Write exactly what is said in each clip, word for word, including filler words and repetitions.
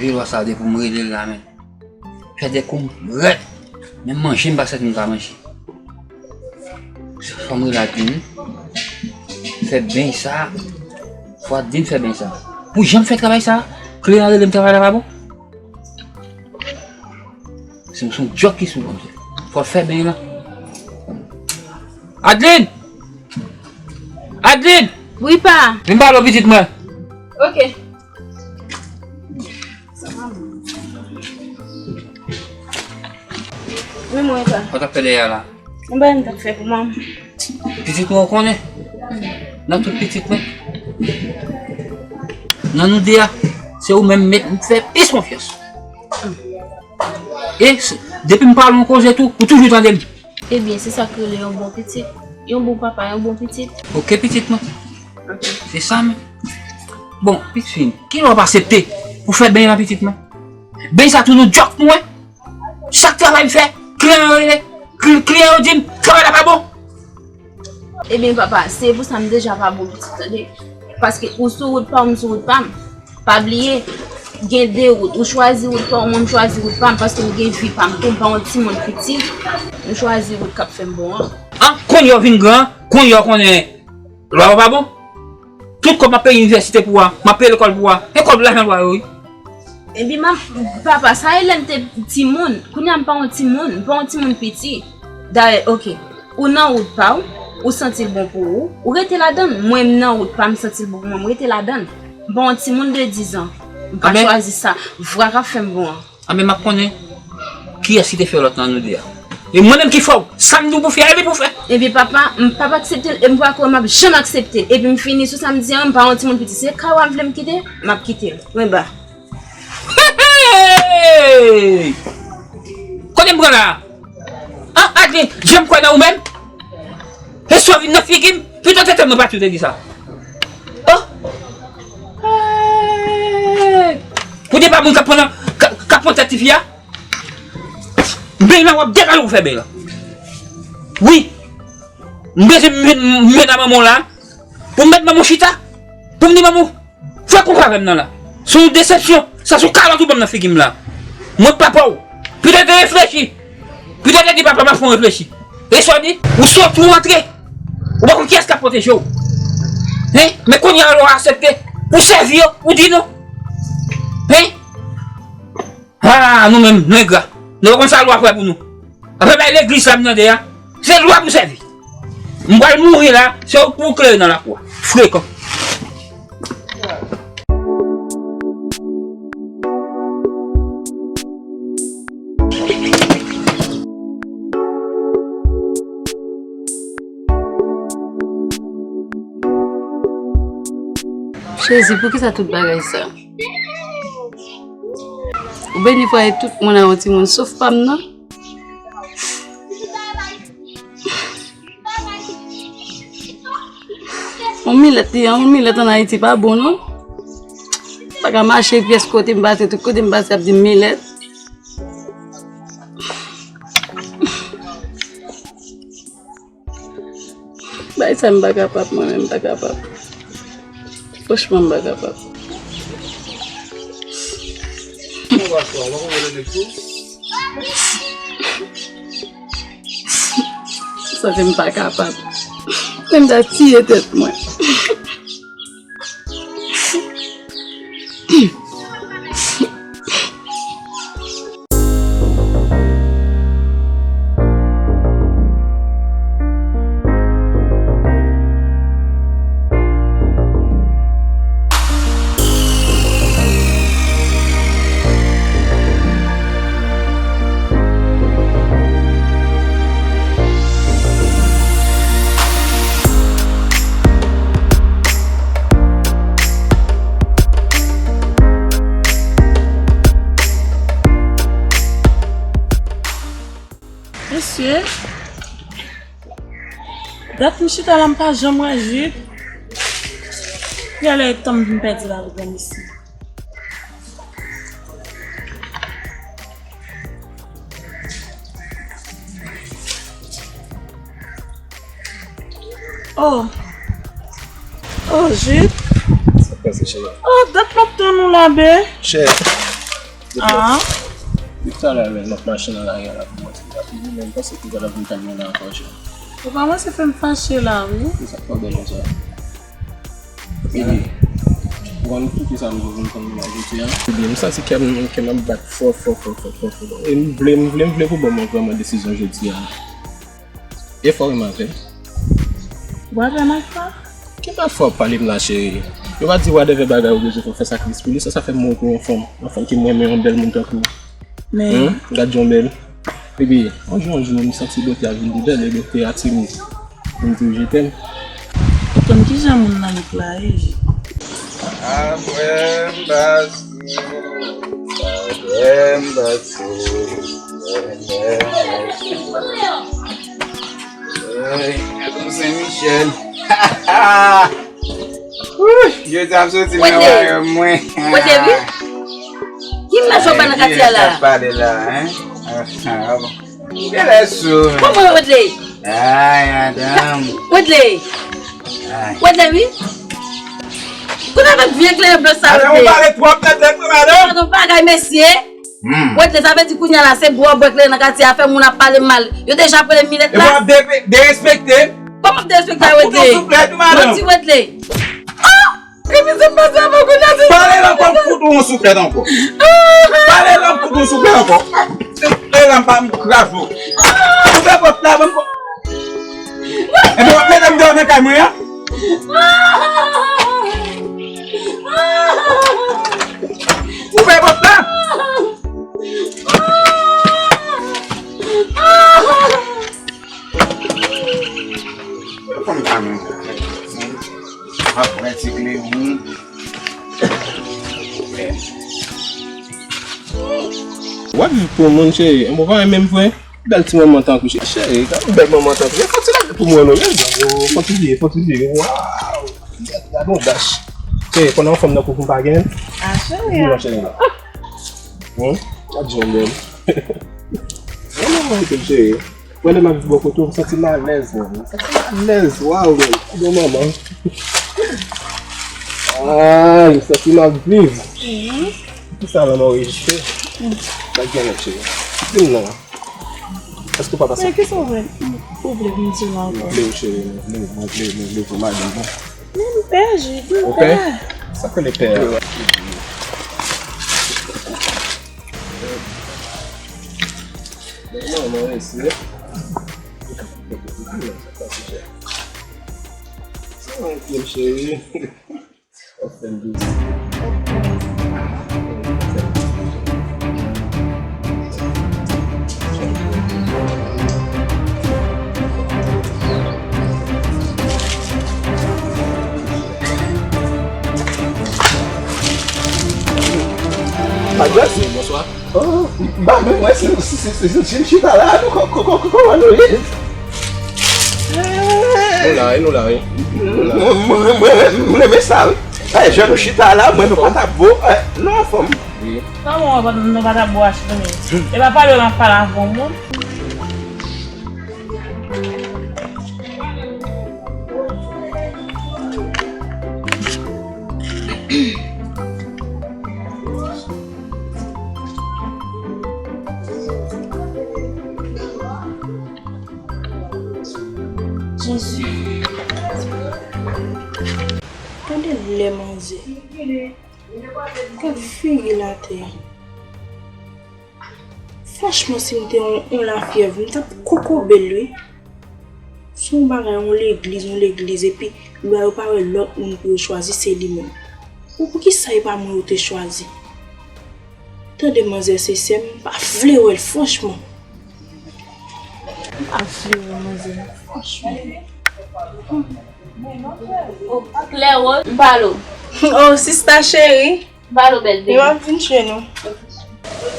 Vye lwa sa depi m rele l la, men. Fè de kou m rèd. Menm manje m pa santi m ka manje. Fò m rele Adeline. Fè beny sa. Fò Adeline fè beny sa. Pou jan m fè travay sa, klyan rele m travay la pa bon. Se se yon djòk ki sou kòm se. Fò l fè beny la. Adeline! Adeline! Wi, pa. Vin pale w pitit mwen. Ok. Wi, mwen pa. Sa w t ap fè dèyè a la? Mwen pa yon t ap fè pou mwen. Pitit mwen, ou konnen. Nan tout pitit mwen. Nan nou de a, se ou menm mèt m fè plis konfyans. E s- depi m pale yon koze tou, ou toujou tande m. Ebyen, se sa k rele yon bon pitit. Yon bon papa, yon bon pitit. Ok, pitit mwen. Ok. Se sa menm. Bon, pitit fi m, kilè w ap aksepte pou fè beny la, pitit mwen? Beny sa tounen djòk pou mwen. Chak travay m fè, kliyan yo rele, kli- kliyan yo di m, travay la pa bon. Ebyen, papa, se pou sa m deja pa bon pitit, tande. Paske ou sou wout pa w, m sou wout pa m. Pa bliye, gen de wout. Ou chwazi wout pa w, mwen m chwazi wout pa m, paske m gen vi pa m tou, m pa yon timoun piti. M chwazi wout k ap fè m bon an. An, kounye a w vin gran, kounye a w konnen lwa yo pa bon. Tout kòb m ap peye inivèsite pou a, m ap peye lekòl pou a, e kòb lajan lwa yo, wi. Epi m ap, papa, sa e lè m te timoun. Kounye a m pa yon timoun, m pa yon timoun piti. Dayè, ok, ou nan wout pa w, ou santi l bon pou ou, ou rete ladann. Mwen, m nan wout pa m, m santi l bon pou mwen, m rete ladann. M pa yon timoun de diz an. M pa chwazi sa. Vwa k ap fè m bon an. Anben, m ap konnen kiyès ki te fè lòt nan nou de a. E mwen menm ki fè w, sa m di w pou fè a, e li pou fè. Epi papa, m p ap aksepte l, e m pa kwè m ap janm aksepte l. Epi m fini sou sa m di an, m pa yon timoun piti. Se kay ou a m vle m kite, m ap kite l. Mwen ba. Hey! Kote m pran la a? An, Adeline, jan m kwè nan ou menm? E sa w vin nan figi m? Pito tete mwen pati w te di sa. Oh! Hey! Pou de pa moun k ap pran nan, k ap, k ap pran tèt tifi a? Beny la w ap degale pou fè beny la. Wi. M bezwen m met, m met nan manman w la. Pou m met manman w chita. Pou m di manman w. Fè konprann avè m nan la. Se yon desepsyon. Sa se yon kalòt ou ban m nan figi m la. Mwen papa w. Pito te reflechi. Pito te di papa m ap fè w reflechi. E sa w di? Ou soti ou antre. Ou pa konn kiyès k ap pwoteje w. Hein? Men kounye a lè w aksepte. Ou sèvi yo. Ou di non. Hein? Ah, nou menm, nou engra. Nou pa konn sa lwa fè pou nou. Apre bay legliz la m tande a, se lwa pou sèvi. M pral mouri la, se ou pou klere nan lakou a. Frekan. Jezi, poukisa tout bagay sa? Ou beni fwaye tout moun a yon timoun, sof pa m nan. Yon milèt li an, yon milèt ann Ayiti pa bon non. Pa ka mache pyès kote m pase, tout kote m pase ap di m milèt. Bay sa m pa kapab, mwen menm m pa kapab. Franchman, m pa kapab. Santi m pa kapab. Menm ta tiye tèt mwen. Mesye, dat m chita la, m pa janm wè Jip. Genlè e tan m vin pèdi lavi granmesi. Oh. Oh, Jip. Sa k pase, cheri? Oh, dat m ap tann ou la, be. Chè. Ah. Depi talè, men, m ap mache nan lari a la pou mwen. Depi mwen, m panse ke gad ap vin tann mwen la ankò, chè. Ou kòmanse fè m fache la, wi. Se sa k fè w bèl konsa. Epi, ou konn tout sa m vin konn la jodi a. Epi, m santi kè m, kè m ap bat fò, fò, fò, fò, fò, fò. E m vle, m vle, m vle pou ban mwen vrèman desizyon jodi a. E fò w renmen avè m. Ou pa fè m afè? Ki pa fò w pale m la, cheri? Yo pa di whatever bagay ou bezwen fè, w fè sakrifis pou li, sa, sa fè m wè w yon fanm, yon fanm ki m renmen, yon bèl moun tankou w. Men. Hum, gad jan w bèl. Epi, yon jou, yon jou, m santi bote a vin pi bèl, e bote a atire m. Pou m di w je t'aime. Ou konn kijan moun nan louk la ye? Apre m pa sou, apre m pa sou, apre m pa sou. Ey, gade yon Sen Michèl. Wouch, jodi ap soti nan wayòm mwen. Wesley, wi. Ki imaj w ap bay nan katye a la? Ki imaj w ap pale la, en? Ah, ah, bon. Ou genlè sou. Kòman, Wesley? Ay, madanm. Wesley. Ay. Wesley, wi. Kote avèk vye kleren blan sa, Wesley? Madanm, ou pale twòp tèt, tèt, madanm. Madanm, bagay, mesye. Hmm. Wesley, sa vle di kounye a la, se bwè, bwè kleren nan katye a fè moun ap pale m mal. Yo deja ap rele m milèt la. Epi w ap de-, derespekte. Kòman m derespekte a, Wesley? Ap fout yon souflèt, madanm. Mwen di Wesley. Ah! Epi se m pase avè w kounye a, se... Pale la, m pap fout ou yon souflèt ankò. Pale la, m fout ou yon souflèt ankò. Se pale la, m pa m kraze w. Ouvè pòt la, ban m pòt. Epi w ap mete m deyò nan kay mwen an? Ouvè pòt la! Fò m ta men. M ap pran ti kleren. W ap viv pou moun, cheri. Mwen pa renmen m vre. Bèl ti manman tankou, cheri. Gade yon bèl manman tankou. Fò ti lage pou mwen, non. Gade, oh, fò ti vire, fò ti vire. Waw. Gade, gade yon dach. Cheri, konnen yon fanm nan kou pou m pa gen. Ah, cheri. Di non, cheri. Hum? Gade jan bèl. Mwen, mwen, mwen, cheri. Mwen, lè m ap viv bò kote w, m santi m alèz, menm. M santi m alèz. Waw, menm. Bon manman. Ay, m santi m ap viv. Mhm. Ki sa la, m anrejistre? Mhm. Sa k gen lòt, cheri? Di m non. Èske w pa pase? Men ki sa w vle? Ou vle m di w ankò? Mwen vle w, cheri, mwen vle w, mwen vle w, mwen vle w pou madanm mwen. Men m pè, Jid, m pè. Sa k rele pè a? Non, non, non, mesye. Sa yon pye, cheri. Ou fè m douz. Madanm, bonswa. Oh, ba mwen, mwen, si, si, si, si, si, chita la, nou, kò-, kò-, kò-, kò-, kòman nou ye? Nou la, wi, nou la, wi. Nou la. Mwen, mwen, mwen, mwen, mwen renmen sa, wi. Eh, jan nou chita la, mwen, nou pa ta bo, eh, nou anfòm. Wi. Kòman w ap, nou pa ta bo achte, men? E pa pale w ap pale avè w, non? Jezi. Tande lè manzè. Gad figi l atè. Franchman, si m te yon, yon lafyèv, m t ap kokobe l, wi. Se yon bagay, yon legliz, yon legliz, epi lwa yo pa wè lòt moun pou yo chwazi, se li menm. Bon, poukisa e pa mwen yo te chwazi? Tande manzè, se sè m, m pa vle wè l, franchman. M pa vle wè manzè, franchman. Oh, Claire Rose, m pale w. Oh, sista cheri. M pale w, bèl baby. Yo ap vin tchwe nou.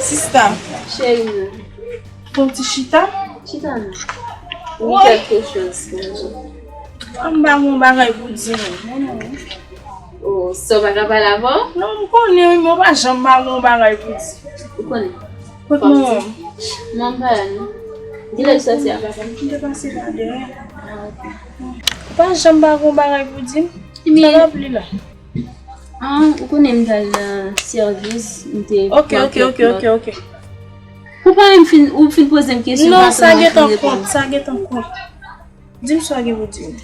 Sista. Cheri m nan. Fè yon ti chita. Chita non. Wi. Kèlke choz pou nou. An m pa gon bagay pou di nou. Oh, sa w pa ka pale avè w? Non, m konnen wi, men w pa janm pa gon bagay pou di. Ou konnen. Kot manman m? Manman m pa la non. Kilè l sòti a? M te pase la dèyè. Ou pa janm pa gon bagay pou di m? Sa pa pli la. Ah, ou konnen m t al nan sèvis, m te pran kèk nòt. Ok, ok, ok, ok. Ou pa menm fin, ou fin poze m kesyon, non, sa gentan kont, sa gentan kont. Di m sa w gen pou di m.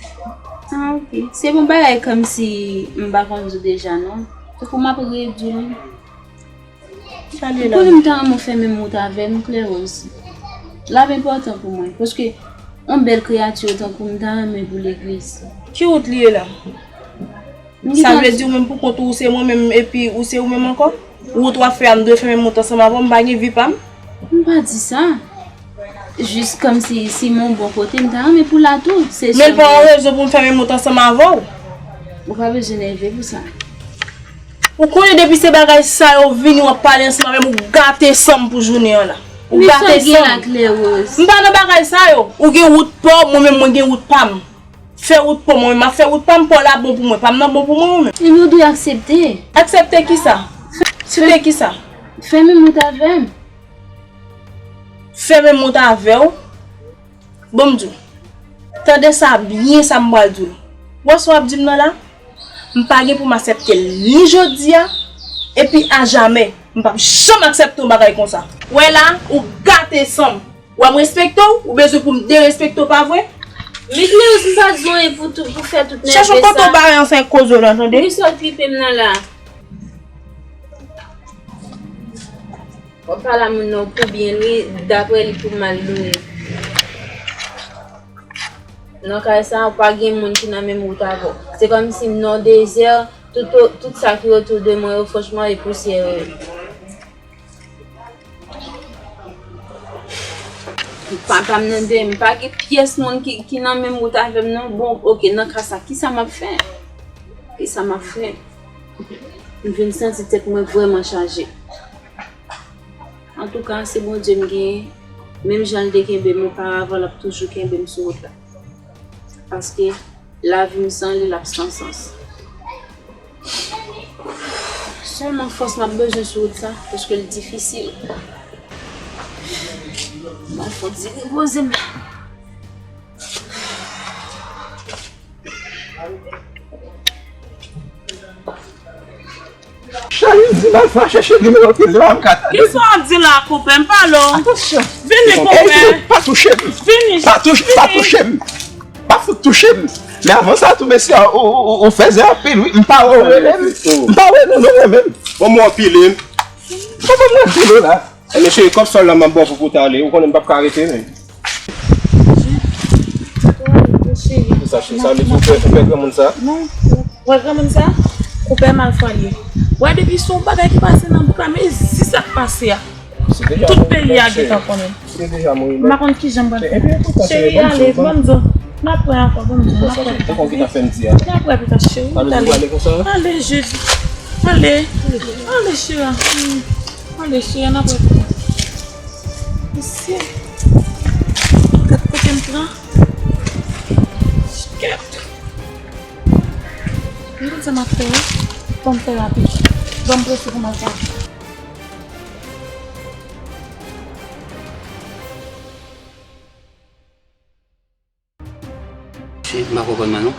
Ah, ok. Se bon bagay kòmsi m pa konn di w deja, non. Tankou m ap redi w. Ou konnen m ta renmen w fè menm wout avè m, Claire Rose. L ap enpòtan pou mwen, paske yon bèl kreyati tankou w m ta renmen pou legliz. Ki wout li ye la? Sa vle di ou menm pou kont ou, ou se mwen menm, epi ou se ou menm ankò? Wout w ap fè a, m dwe fè menm wout ansanm avè w, m pa gen vi pa m? M pa di sa. Jis kòmsi, si m yon bon kote, m ta renmen pou l la tou. Se sèlman. Men l pa yon rezon pou m fè menm wout ansanm avè w. Ou pa bezwen nève pou sa. Ou konnen depi se bagay sa yo vini, w ap pale ansanm avè m, ou gate san m pou jounen an la. Ou gate san m. Men sa gen la, Claire Rose? M pa nan bagay sa yo. Ou gen wout pa w, mwen menm mwen gen wout pa m. Fè wout pa w, mwen menm m ap fè wout pa m, pa w la bon pou mwen, pa m nan bon pou mwen, mwen menm. Ebyen, ou dwe aksepte. Aksepte kisa? Site kisa? Fè menm wout avè m. Fè menm wout avè w? Bon, m di w. Tande sa byen, sa m pral di w. Wè sa w ap di m nan la? M pa gen pou m aksepte l ni jodi a, epi ajamè. M p ap janm aksepte yon bagay konsa. Wè la, ou gate san m. Wè m respekte w, ou bezwen pou m derespekte w, pa vre? Mikleyos, m pa di w anyen pou tou, pou fè tout nève sa. Chèche yon kote w bare ansanm ak koze w lan, tande? Wi, sa okipe m nan la. W ap pale a moun nan pou byen li, daprè li pou mal li ye. Nan kay sa, pa gen moun ki nan menm wout avè w. Se kòmsi m nan dezè, tout, tout sa ki otou de mwen yo, franchman, e pousyè yo ye. Pa, pa m nan de, m pa gen pyès moun ki, ki nan menm wout avè m, non. Bon, oke, nan ka sa, kisa m ap fè? Kisa m ap fè? M vin santi tèt mwen vrèman chaje. Antouka, se Bondye m genyen. Menm jan l te kenbe m oparavan, l ap toujou kenbe m sou wout la. Paske lavi m san li, l ap san sans. Sèlman fòs m ap bezwen sou wout sa, paske l difisil. Mwen fò di repoze m. Cheri, di m al fè chèche nimewo telefòn m ka tande. Kisa w ap di la, konpè? M pale w. Atansyon. Vini, konpè. Ey, pa touche m. Vini. Pa touche, pa touche m. Pa fout touche m. Men avan sa tou, mesye, ou, ou, ou, ou fèzè anpil, wi. M pa wè w rele m. M pa wè nou, nou renmen m. Bon, mwen anpile m. Kòman mwen anpile w la? Ebyen, cheri, kòb sòl la m ap ba w pou, pou w ta ale. Ou konnen m p ap ka rete, men. Cheri, cheri. Kisa, cheri? Sa vle di ou pè, ou pè granmoun sa? Non. Wè granmoun sa? Ou pè malfwa li ye. Wè depi se yon bagay ki pase nan bouk la, men zis sa k pase a. Tout peyi a gentan konnen. M pa konn kijan m pral fè. Cheri, ale, ban m di w. N ap wè ankò, ban m di w, n ap wè pita. N ap wè pita, cheri. Ale, jezi. Ale. Ale, cheri. Hmm. Ale, cheri, n ap wè pita. Mesye. Gad kote m pran. Kèt. M konn sa m ap fè a. Ban m fè rapid. Ban m prese pou m al travay. Cheri, m pa konprann mwen non.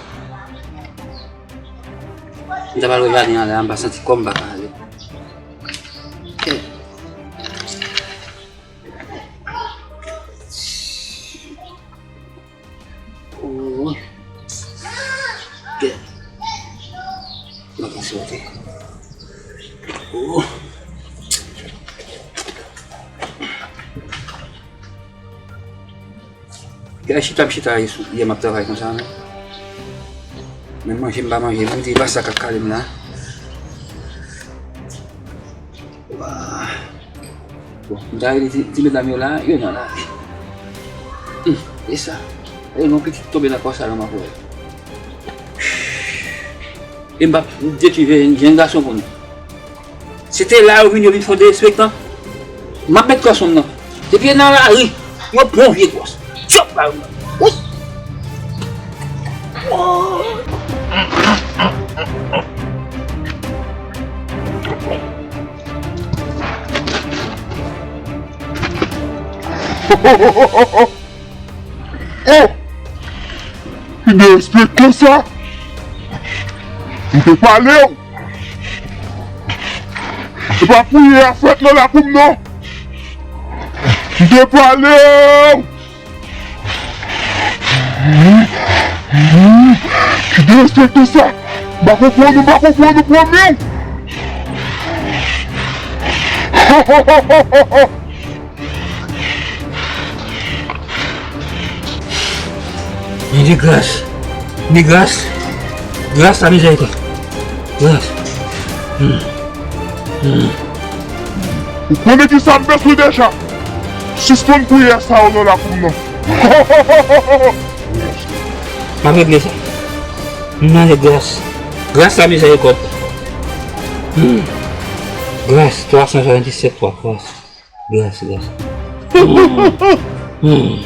M ta pral wè jaden an la, m pa santi kò m pa ka ale. Kèt. Oh. Kèt. M pa ka soti. Oh. Gade chita m chita yè m ap travay konsa, men. Men manje m pa manje, Bondye pa sa k ap kale m la. Wa. Bon, m ta rele ti, ti medam yo la, yo nan lari. Hum, e sa. E yon pitit tonbe nan kò sa, non, m ap wè. E m p ap detwi jèn gason pou nou. Se te la yo vin, yo vin fè derespektan. M ap met kòs moun nan. Depi yo nan lari, yo pran vye kòs. Tchòp la yo. Wi. Oh! Ki derespektan sa? M te pale w! E pa priyè a fèt nan lakou m non. M te pale w. Ki derespekte sa. M pa konprann ou, m pa konprann ou, pwomi w. Bondye gras. Bondye gras. Gras la mizèrikòd. Gras. Hmm. Hmm. Ou konnen ki sa m bezwen deja? Sispann priyè sa yo nan lakou m nan. M ap regle sa. M mande gras. Gras la mizèrikòd. Hmm. Gras, twa san swasanndisèt fwa gras. Gras, gras. Mm. Mm.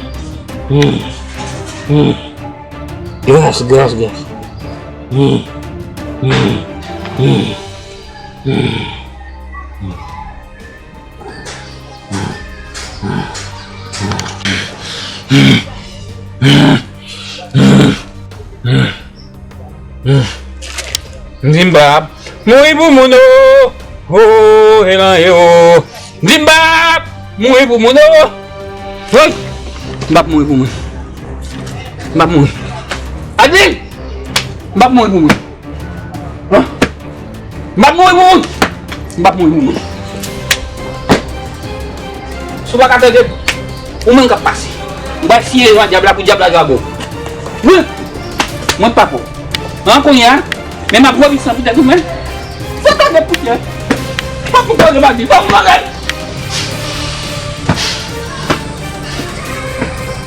Mm. Mm. Gras, gras, gras. Mm. Mm. Mm. Mm. M di m p ap mouri pou moun, o, o, e lan, e, o. M di m p ap mouri pou moun, o. Woy! M p ap mouri pou moun. M p ap mouri. Advil! M p ap mouri pou moun. Hah? M p ap mouri pou moun. M p ap mouri pou moun. Si w pa ka tande, ou menm k ap pase. M pral siye devan dyab la pou dyab la jwe avè w. Wi. Mwen pa pou. An kounye a, men m ap revi san poutèt ou menm. Sa tande poutèt. Pa pou tande pa di. Fò m mande.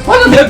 Fò tande.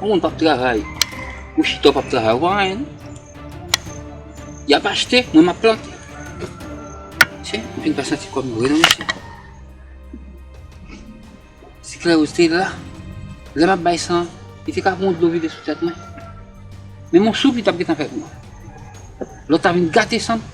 Yon moun p ap travay, ou chita w p ap travay, ou pa anyen non. Y ap achte, mwen m ap plante. Mesye, m fin pa santi kò m vre non, mesye. Si Klèwouze te la, lè m ap bay san, li te ka pran yon dlo vide sou tèt mwen. Men yon soup li t ap gentan fè pou mwen. Lòt la vin gate san m.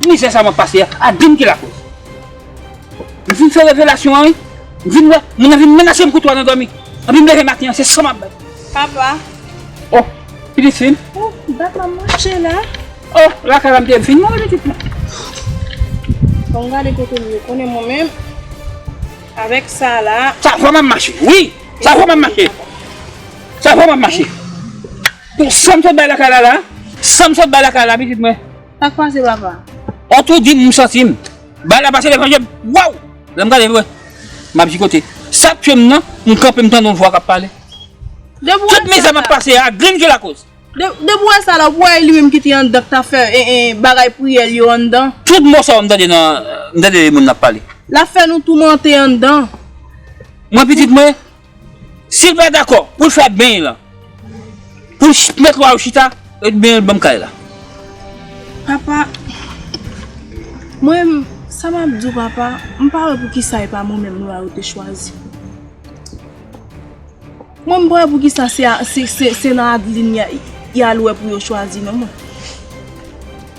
Mizè sa m ap pase a, a di m ki lakoz. M fin fè revelasyon an, wi. M fin wè, moun nan vin menaje m kou twa nan dòmi. Anpi m leve maten an, se san m ap bay. Papa. Oh, pitit fi m. Oh, dat la mache la. Oh, lakay la m te fin mouri pitit mwen. Bon, gade kote m ye, konnen mwen menm, avèk sa la. Sa vrèman mache, wi. Sa vrèman mache. Sa vrèman mache. Pou san m sot bay lakay la la, san m sot bay lakay la, pitit mwen. Sa k pase, papa? On tou di m, m santi m. Bay la pase devan je m. Waw! Lè m gade vre, m ap jigote. Sa k tye m nan, m kanpe, m tande yon vwa k ap pale. Depi w wè sa la. Tout mizè m ap pase a, grenn je lakoz. De, depi w wè sa la, w wè li menm ki te anndan k t ap fè, e, e, bagay priyè l yo anndan. Tout mo sa yo m tande nan, m tande moun nan ap pale. L ap fè nou toumante anndan. Mwen pitit mwen, si l pa dakò pou l fè beny lan, pou l ch-, mèt wa yo chita, ebyen l ban m kay la. Papa, mwen, sa m ap di w, papa, m pa wè poukisa e pa mwen menm lwa yo te chwazi. Mwen, m pa wè poukisa se, se, se, se nan Adeline y a, y al wè pou yo chwazi, non, mwen.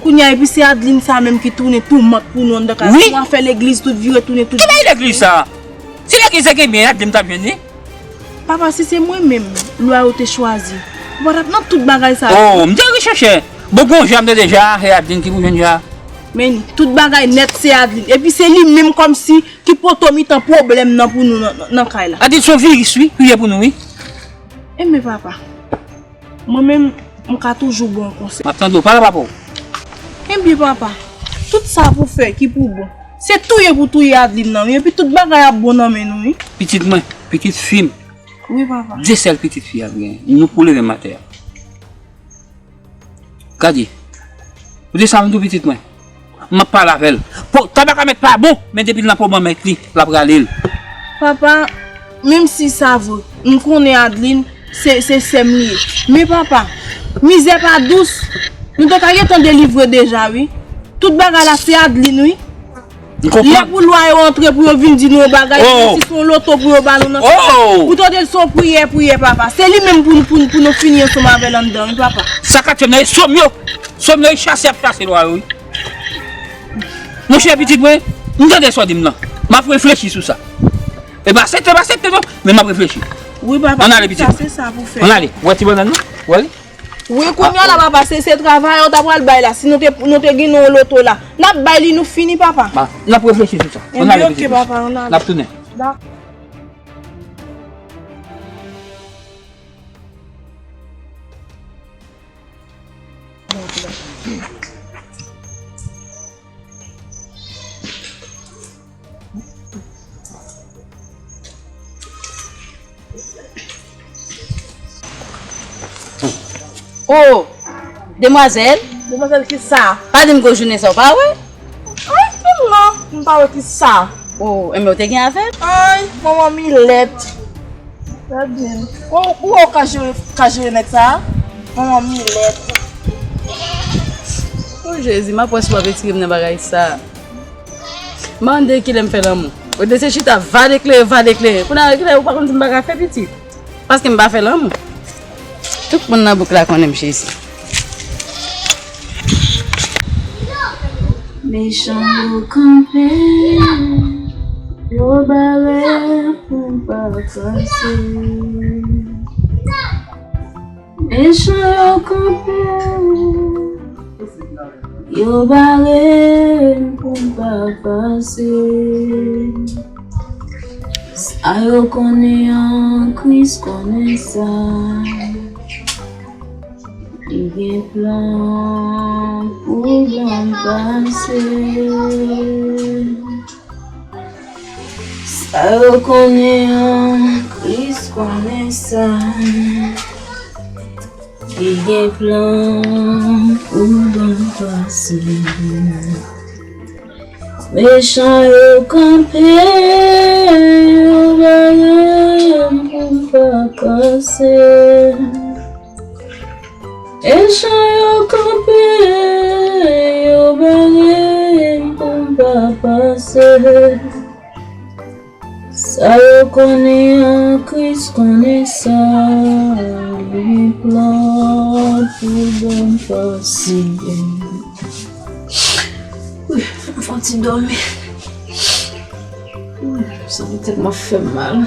Kounye a, epi se Adeline sa menm ki tounen toumant pou nou anndan kay la. Wi. Tou afè legliz, tout vire tounen, tout. Ki bagay legliz sa? Si legliz te gen byen, Adeline t ap jwenn li. Papa, si se mwen menm, lwa yo te chwazi, ou pa t ap nan tout bagay sa yo. Oh, m te rechèche. Bon, gon jan m te deja, se Adeline ki pou jwenn jan. Men, tout bagay nèt, se Adeline. Epi se li menm kòmsi ki poto mitan pwoblèm nan pou nou nan, nan, nan kay la. Adeline se yon viris, wi, li ye pou nou, wi. Enben, papa, mwen menm, m ka toujou ba w konsèy. M ap tande w, pale papa w. Enben, papa, tout sa pou fè ki pou bon, se touye pou touye Adeline nan, wi. Epi tout bagay ap bon nan men nou, wi. Pitit mwen, pitit fi m. Wi, papa. De sèl pitit fi a m gen. Nou pou leve m atè a. Gade. Ou te sa m tou pitit mwen. M ap pale avè l. Po, tabaka mèt pa bon, men depi l nan pwoblèm avèk li, l ap rale l. Papa, menm si sa vre, m konnen Adeline se, se sè m li ye. Men papa, mizè pa dous. Nou te ka gentan delivre deja, wi. Tout bagay la se Adeline, wi. M konprann. Lè pou lwa yo antre pou yo vin di nou yon bagay, oh, si se yon loto pou yo ba nou nan, oh, pou tande l se yon priyè, priyè, papa. Se li menm pou, pou, pou nou fini ansanm avè l anndan, wi, papa. Sa ka fè m nan sòm yo. Sòm yo, chase ap chase lwa yo, wi. Monchè, pitit mwen, m tande sa w di m nan. M ap reflechi sou sa. E pa aksepte, pa aksepte non, men m ap reflechi. Wi, papa, ann ale, pitit mwen. Sa se sa pou fè. Ann ale. Ou wè ti bannann nan? Ou wè li? Wi, kounye a la, papa, se, se travay ou ta pral bay la. Si nou te, nou te gen yon loto la, n ap bay li, nou fini, papa. Ba, n ap reflechi sou sa. Ann ale, pitit mwen. Enben, oke, papa, ann ale. N ap tounen. Dakò. Oh, demwazèl. Demwazèl ki sa? Pa di m gwo jounen sa w pa wè. Ay, film nan, m pa wè ki sa. Oh, enben w te gen avè l? Ay, manman Milèt. Trè byen. Ou, ou wè w ka jere, ka jere nèg sa a? Manman Milèt. Oh, Jezi, m ap wè si w ap retire m nan bagay sa a. Mande kilè m fè lanmou. Ou te se chita, va deklere, va deklere. Kounye a, kilè ou pa konn si m pa ka fè pitit. Paske m pa fè lanmou. Tout moun nan bouk la konnen m, Jezi. Mechan yo kanpe, yo bare pou m pa pase. Mechan yo kanpe, yo bare m pou m pa pase. Sa yo konnen an, Kris konnen sa. Li gen plan pou ban m pase. Sa yo konnen an, Kris konnen sa. Li gen plan pou ban m pase. Mechan yo kanpe, yo bare m pou m pa pase. Mechan yo kanpe, yo bare m pou m pa pase. Sa yo konnen an, Kris konnen sa, li gen plan pou ban m pase. Wi, m fè yon ti dòmi. Wi, sa tèt mwen fè m mal.